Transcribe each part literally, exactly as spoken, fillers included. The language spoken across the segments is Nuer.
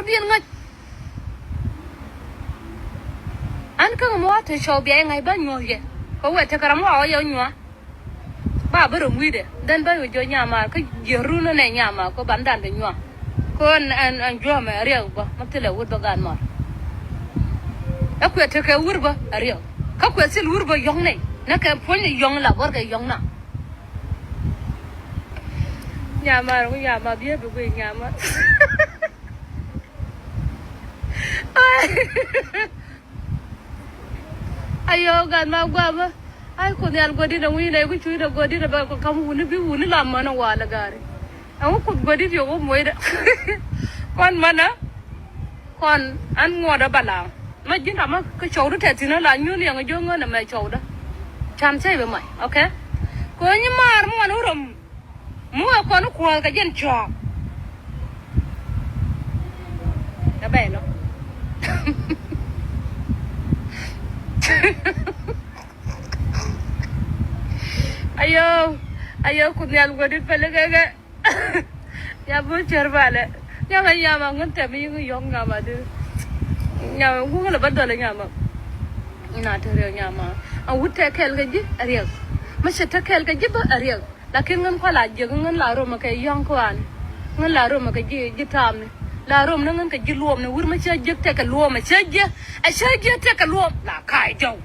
Biɛn ŋäc. An kä ŋä mɔ wa te cɔw bia iŋa̱c ba nyuɔ̱th yɛ. Kɛ wɛ tekɛ ram wa ɔ yɛ nyuɔ̱th. Ba bä röm wi̱i̱dɛ dhän ba yɛ jɔ̱ nyamaar kä jiɛr run nɛ nyamaar kɛ ban dan te nyuɔ̱th. Kɛ ɛn ɛn ɛn juɔ̱mɛ riɛk bä ma thilɛ wut bä gan mɔr. Ɛ kuɛ tekɛ wur bä a riɛk. Kä kuɛ thil wur bä yɔ̱ŋ nɛ nɛ kɛ puɔ̱ny ni yɔ̱ŋ la bɔr kɛ yɔ̱ŋ na. Nyamaar ŋu nyamaar biɛ bi guiy nyamaar. Ayɔ gan ma guamä. Ai Kuoth Nhial guɔ̱dinɛ wi̱i̱nɛ ku cuinɛ guɔ̱dinɛ bɛ kɔ kam wuni bi wuni la mänä walɛ gari. Ɛŋu Kuoth guɔ̱dit yɛ wä muɔydɛ. Kɔn mänä. Kɔn an ŋuɔ̱t ɛ balaŋ. Ma ji̱n ram ma kä cɔwdu tɛthin ala nyuɔ̱n yɛŋ jiök ŋän ɛmɛ cɔwdä. Can cäy bi mac, okay? Kɛ ɣöö nyi maar mi wan wä röm. Mi wä kɔn kuɔ̱ɔ̱th kɛ jɛn cuaak. Ɛ bɛy nɔ. Ayö, ayö Kuoth Nhial guɔ̱dit päli kɛ kɛ. Ya bä cär balɛ. Nyama nyama ŋun tɛm yi ŋun yɔŋ nyama di. Nyama ŋun lɛ bä dɔlɛ nyama. Ina te riɛk nyama. A wut te kɛl kɛ ji̱ a riɛk. Mɛ cɛ te kɛl kɛ ji̱ bä a riɛk. Lakin ŋun kɔ la jiɛk ŋun la rom kɛ yɔŋ kuan. Ŋun la rom kɛ ji̱ ji̱ tamni. La rom ni ŋun kɛ ji̱ luɔm ni wur mɛ cɛ jiɛk tekɛ luɔm cɛ jiɛk. A cɛ jiɛk tekɛ luɔm la ka̱a̱c jɔw.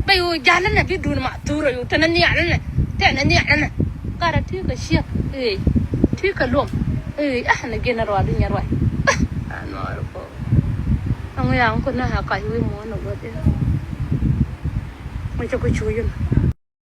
Bɛ yu jalä nɛ bi dun ma thurä yu tɛnɛ nialä nɛ tɛnɛ nialä nɛ. Karɛ ti kɛ ciek ee ti kɛ luɔm ee ah nɛ gin a ruadu nyɛ ruac ah a nuɔɔr ko. Aŋu ya ŋu ko nɛ a kac wi̱i̱ muɔ̱ɔ̱n a guɔth in. Ŋu cɛ ku cu yin.